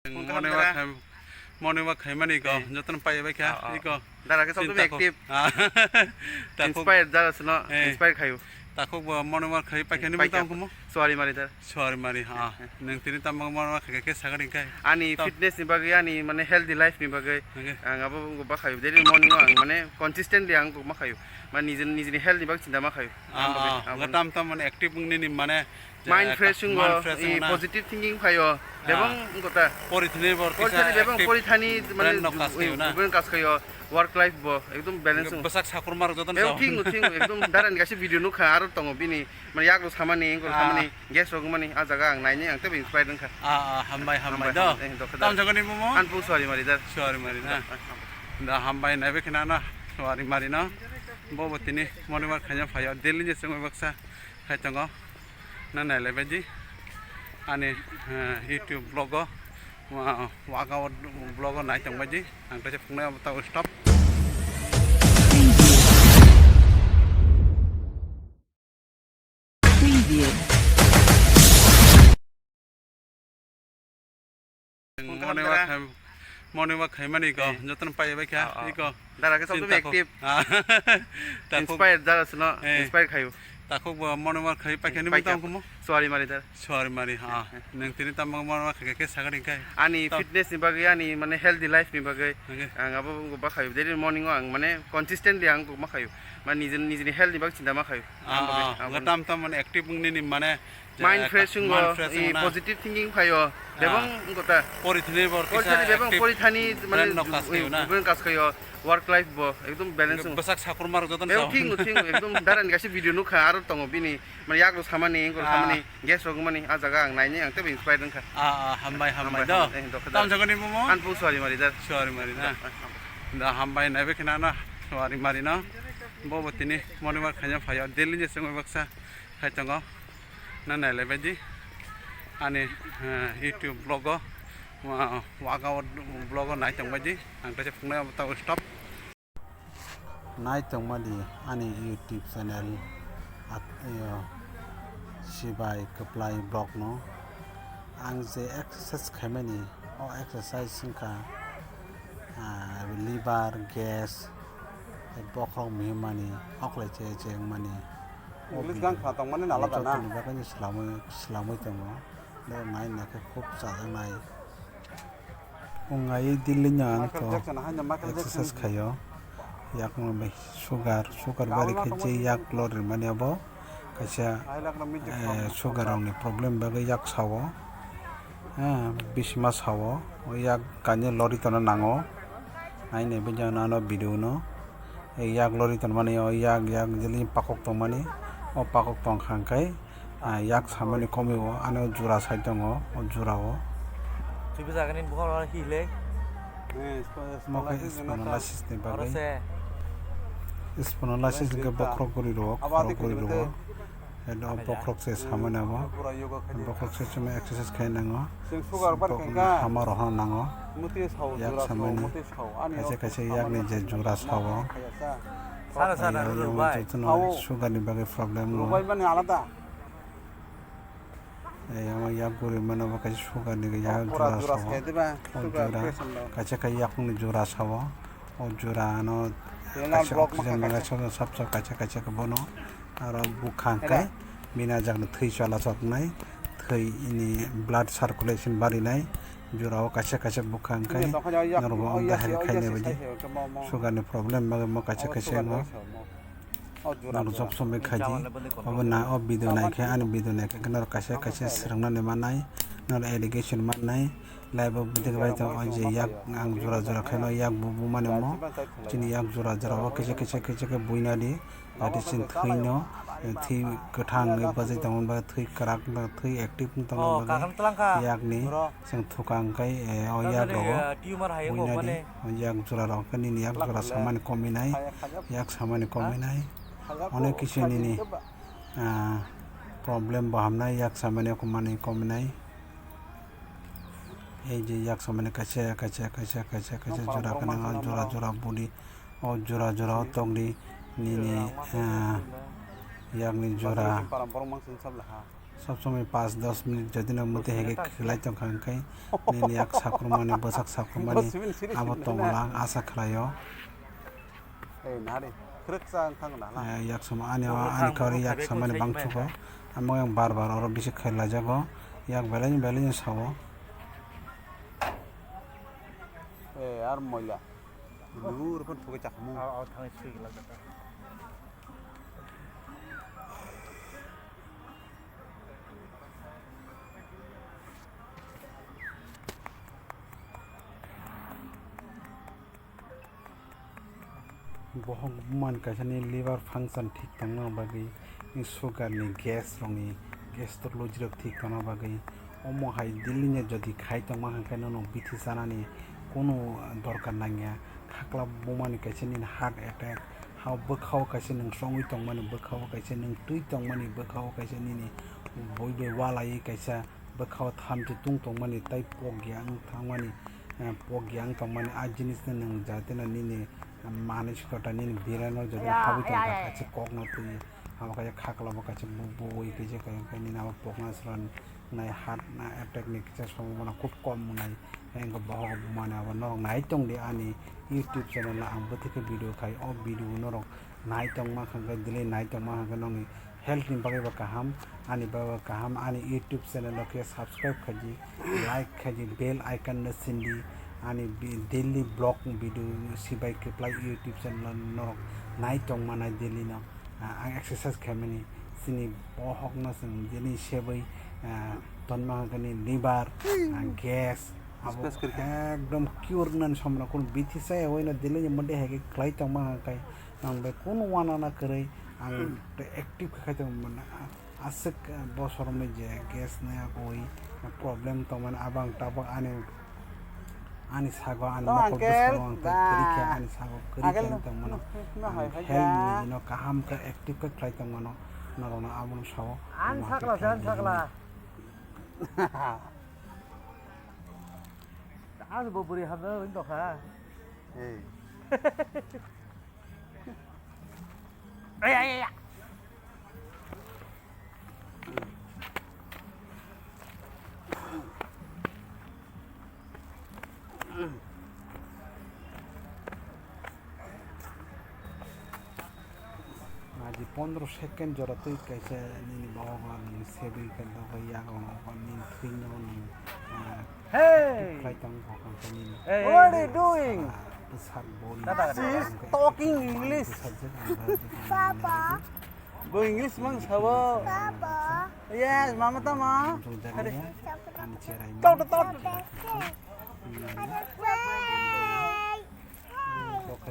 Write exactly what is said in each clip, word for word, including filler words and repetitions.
Morning walk khai, morning walk khaimani ko, eh, jotono pai bai kha, oh, oh, iko. Dara ke sabto active. Ah. Takhuk. Inspire dara sino, eh, inspire khayu. Takhuk bo morning walk khai pai kha ni pai kha. Tamo kumo? Suari mari dar. Suari mari, ha. Eh, eh. Nang tini tamo morning walk khai khe sagari khai. Ani fitness ni bagwi, ani mane healthy life ni bagwi. Okay. Ang abo ba khayu. Daily morning o ang mane consistently ang ma khayu. Mane nijini, nijini health ni bagwi chinta ma khayu. Ah, ah. Ang bagwi, ah, tam tam mane active wngni ni mane mind fresh wngo, positive thinking phaio. Bebong wngkha ta. Porithani bebong porithani mane brain no kas khaio, work life bo ekdom balance wng. Bwsak sakurma rok jotono thik wng, thik wng, ekdom darani kaisa video nukha, aro tongo bini mane yak rok samani, wngkha samani, gas rok wngmani, ah jaga ang naini ang tebo inspired wngkha. Ah, ah, hambai, hambai do. Hambai, hambai, eh, dokha da. Tamo jagani bumo? Anpung Suari mari dar. Suari mari na. Da, hambai naibe khina na, Suari mari no. Bo bo tini morning walk khaina phaio, daily ni chwngwi baksa khai tongo. Na nailaibaidi ani, eh, YouTube vlog o, wa-, workout vlog o nai tongbaidi. Ang kaisa phunuknai abo tabuk stop. Morning walk khai-, morning walk khaimani ko, eh, jotono pai bai kha, ah, ah, iko. Dara ke sabto active. Ah. Takhuk. Inspire dara sino, eh, inspire khayu. Takhuk bo morning walk khai pai kha ni pai kha. Tamo kumo? Suari mari dar. Suari mari, ha. Eh, eh. Nang tini tamo morning walk khai khe sagari khai. Ani fitness ni bagwi, ani mane healthy life ni bagwi. Okay. Ang abo ba khayu. Daily morning o ang mane consistently ang ma khayu. Mane nijini, nijini health ni bagwi chinta ma khayu. Ah, ah, tam tam mane active wngni ni mane mind fresh wngo, positive thinking phaio. Bebong wngkha ta. Porithani bebong porithani mane brain no kas khaio, work life bo ekdom balance wng. Bwsak sakurma rok jotono thik wng, thik wng, ekdom darani kaisa video nukha, aro tongo bini mane yak rok samani, wngkha samani, gas rok wngmani, ah jaga ang naini ang tebo inspired wngkha. Ah, ah, hambai, hambai do. Hambai, hambai, eh, dokha da. Tamo jagani bumo? Anpung Suari mari dar. Suari mari na. Da, hambai naibe khina na, Suari mari no. Bo bo tini morning walk khaina phaio, daily ni chwngwi baksa khai tongo. Na nailaibaidi ani, eh, YouTube vlog o, wa-, workout vlog o nai tongbaidi. Ang kaisa phunuknai abo tabuk stop. Nai tongmani ani YouTube channel, ak-, iyo, Sibai Kwplai vlog no. Ang je exercise khaimani, o exercise wngkha, ah, liver, gas, tei bokhorok mihimani, hoklai che che wngmani. English gang kha tongmani nalada na? Joto ni bagwi slamwi, slamwi tongo. Bo nai nai khe khub chajaknai. Wng ai daily no ang to exercise khaio. Yakung bai sugar, sugar bari khe je yak lori mani abo. Kaisa, eh, sugar rokni problem bagwi yak sao. Eh, bisima sao. O yak kainwi lori tongna nango. Nainai bini ano video no. Eh, yak lori tongmani, o yak, yak jeli pakok tongmani. O pakok tongkha hwnkhe, ah, yak samani komio ano jura sai tongo, o jura o. Chubi jagani bukharo hile. Mo khe spondylosis ni bagwi. Spondylosis hwnkhe bokhorok guri rwo, khorok guri rwo. Eno bokhorok se samani abo. Bokhorok se chwngno exercise khai nango. Bokhorok hama rohorna nango. Yak samani. Kaisa kaisa yakni je jura sao. Jotono sugar ni bagwi problem no. Yang yak guri mano bo kaisa sugar ni yak jura sao. O jura kaisa kai yakung ni jura sao. O jura ano kaisa oxygen mano sab sab kaisa kaisa bono. Aro bwkha hwnkhe bini ajak no thwi chola choknai, thwi ni blood circulation barinai. Jora o kaisa kaisa bwkha hwnkhe norok bo ang dahai khainai baidi sugar ni problem bagwi mo kaisa kaisa no norok job sombai khaidi. Obo na o video naikhe ani video naikhe norok kaisa kaisa swrwngna ni mannai, norok education mannai. Live o video bai tong o je yak ang jora jora khaino yak bubu mani mo chini yak jora jora o kisa kisa kisa khe buina di. Jati chwng thwino, thwi kwthang wngwi bwjai tongmani bagwi, thwi kwrak wngwi tongmani, thwi active wngwi tongmani bagwi yakni chwng thukang khai, eh, o yak rogo buinadi, o yak jora rok khe nini yak jora samani kominai, yak samani kominai, onek kisi nini, ah, problem bo hamnai, yak samani kominai. Ei je yak samani kaisa, kaisa, kaisa, kaisa, kaisa jora khe nang jora, jora budi. O jora jora o tokdi nini, ah, yakni jora. Sob somoi paanch dos minute jodi no muti hege khwlai tongkha hwnkhe nini yak sakrumani bwsak sakrumani abo tongla ang asa khlaio. Ei, nari, khwrwksa wng thang na la. Eh, yak sama ani, ani kauri yak samani bang thugo. Amo yang bar bar oro bisi khailaijago. Yak belai belai sao. Eh, ar moila. Nur pun thugo chakmung. Oh, oh, thang sui la jaka. Bohok bumani kaisa ni liver function thik tongna bagwi, sugar ni gas rok ni gastrology rok thik tongna bagwi, omo hai daily ni jodi khai tongma hwnkhe nono bithi chanani kunu dorkar nangya. Khakla bumani kaisa nini heart attack, ha bwkhao kaisa nwng songwi tongmani, bwkhao kaisa nwng twi tongmani, bwkhao kaisa nini bui bai walaiwi kaisa bwkhao thamchi tung tongmani tei pokya wng thangmani, eh, pokya wng tongmani a jinisno nwng jatino nini manasika nini brain o jodi habwi tongkha kaisa kokno twi abo kaisa khakla bo kaisa bu-, buwi kaisa khe nini abo pokna sra nai heart na attack ni kisa sombhabona khub kom wngnai. Hengkhe bohok bumani abo norok nai tongdi ani YouTube channel o ang bwthwkhe video khai o video norok nai tongma hwnkhe delay nai tongma hwnkhe nokni health ni bagwi bo kaham, ani bagwi bo kaham. Ani YouTube channel o khe subscribe khaidi, like khaidi, bell icon no sindi. Ani bi-, daily vlog video sibai kwplai YouTube channel o norok nai tongma nai daily no. Ah, ang exercise khaimani chini bohok no chwng daily sebwi, ah, tonma hwnkhe ni liver, ah, gas abo ekdom cure nani somrok kunu bithi chaya oi no daily ni mode hai khe khlai tongma hwnkhe. Ang bai kunu uanana kwrwi ang active khe khai tongmani, aswk bosor wngwi je gas ni agwi problem tongmani, abang tabuk ani, ani sago ani mokol bwskango ang tei kwrwi khe ani sago kwrwi khe tongmani ang health ni no kaham khe active khe khlai tongmano norokno abono sao. Ani sakla se ani sakla. Ang bo bwrwi hamjak wng tongkha. Ei. Ai, ai, ai, ai. Aji pondro second jora twi kaisa nini bohok o nini sebwi khe dogo yago nini thwino nini, ah, Hey! Khlai tong kok ang tani. Hey, hey, hey. What are you doing? Bwsak boni. Tata, tata. She's talking English. Bwsak jwk ang Papa. Bo English mang sabo. Papa. Yes, mama tama. Ang tong jaga ya. Ani cherai. Tau, tau, tau.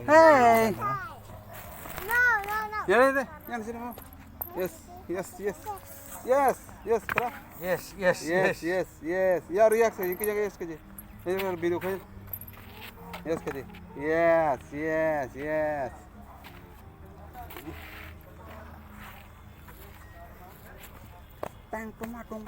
Hey. Hey. No, no, no. Ya, ya, ya. Yan sini mo. Yes, yes, yes. Yes, yes, bro. Yes, yes, yes, yes. Yes, yes, yes. Ya, react sa, yung kanya, yes, kanya. Yes, yes, video kayo. Yes, kanya. Yes, yes, yes. Tang kumatung.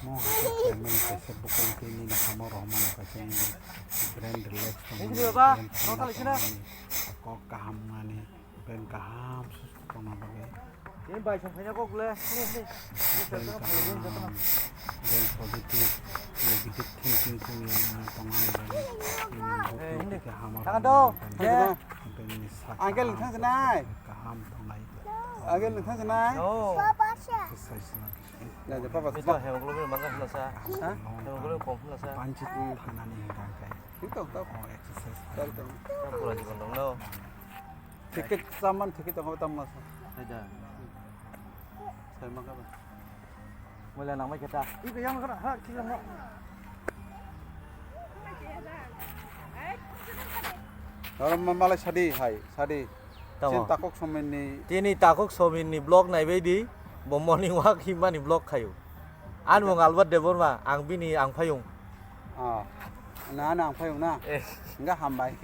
Mo hwnkhe khaimani kaisa bukung twi nini hamo rohormano kaisa nini brain relax tongmani, brain thanda tongmani, kok kaham wngnani. Brain kaham susto tongna bagwi. Tini bai song khaina kok le. Brain kaham, brain positive, negative thinking tong yang tongna bagwi. Tini bukung twi hama tongna bagwi. Brain ni sak kaham, kaham tongnai. Uncle, nang thang sanai? No. Exercise na. Ya, ya, papa. Ito hemoglobin bangkha khna sa. Ha? Hemoglobin kom khna sa. Panchi thanani hingka kai. Ito, ito. Oh, exercise. Ito, ito. Pura jibon dong no. Ticket saman, ticket tong tam mas. Ada. Saya makan. Wala nang mai kata. Iko yang kena ha kira mo. Oro ma-, malai sadi hai, sadi. Tamo. Chini takhuk somin ni. Tini takhuk somin ni vlog naibai di. Bo morning walk himani vlog khayo. Ani mung Albert Debbarma, ang bini ang phayung. Ah. Na, na, ang phayung na. Eh. Enggak hambai.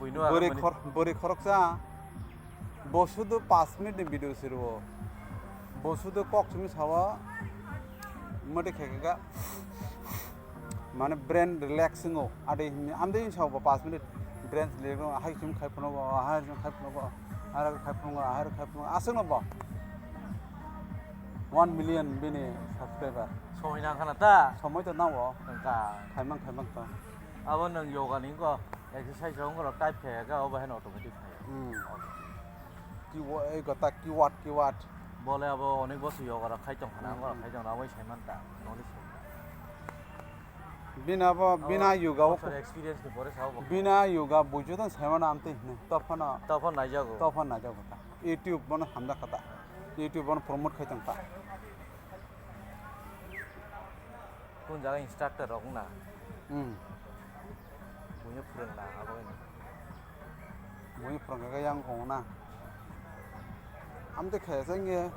Buino Bwrwi agam khor-, bwrwi khoroksa, bo sudu paanch minute ni video se rwo. Bo sudu kok simi sawa, mode khe khe ga, mane brain relax wngo. Ade himni, amde himsa bo paanch minute brain relax wngo. Ahai simi khai phano bo, ahai simi khai phano bo, ahai khai phano bo, ahai khai phano bo. Aswk no bo. One million bini subscriber. Somoi nang khana ta? Somoi to nango. Nang ta. Khaimang, khaimang to. Abo nwng yoga ni wngkha, exercise rok wngkha rok type khe khe, obo haino automatic phai. Hmm. Ki wa-, ei gota ki wat, ki wat. Bole abo onek bosor yoga rok khai tong khana, Hmm, wngkha rok hmm. Khai tong, abo sai man ta, knowledge rok. Bini abo, Abo bini yoga o bosor experience ni pore sa obo. Bini yoga bujo dan sai man amte hino. Tophano. Tophano naijago. Tophano naijago ta. YouTube bono hamjak kha ta. YouTube bono promote khai tong ta. Kun jaga instructor rok wngna? Hmm. Buino phwrwngna abo. Buino phwrwngkha khe yang kong na. Amtwi khe se wngya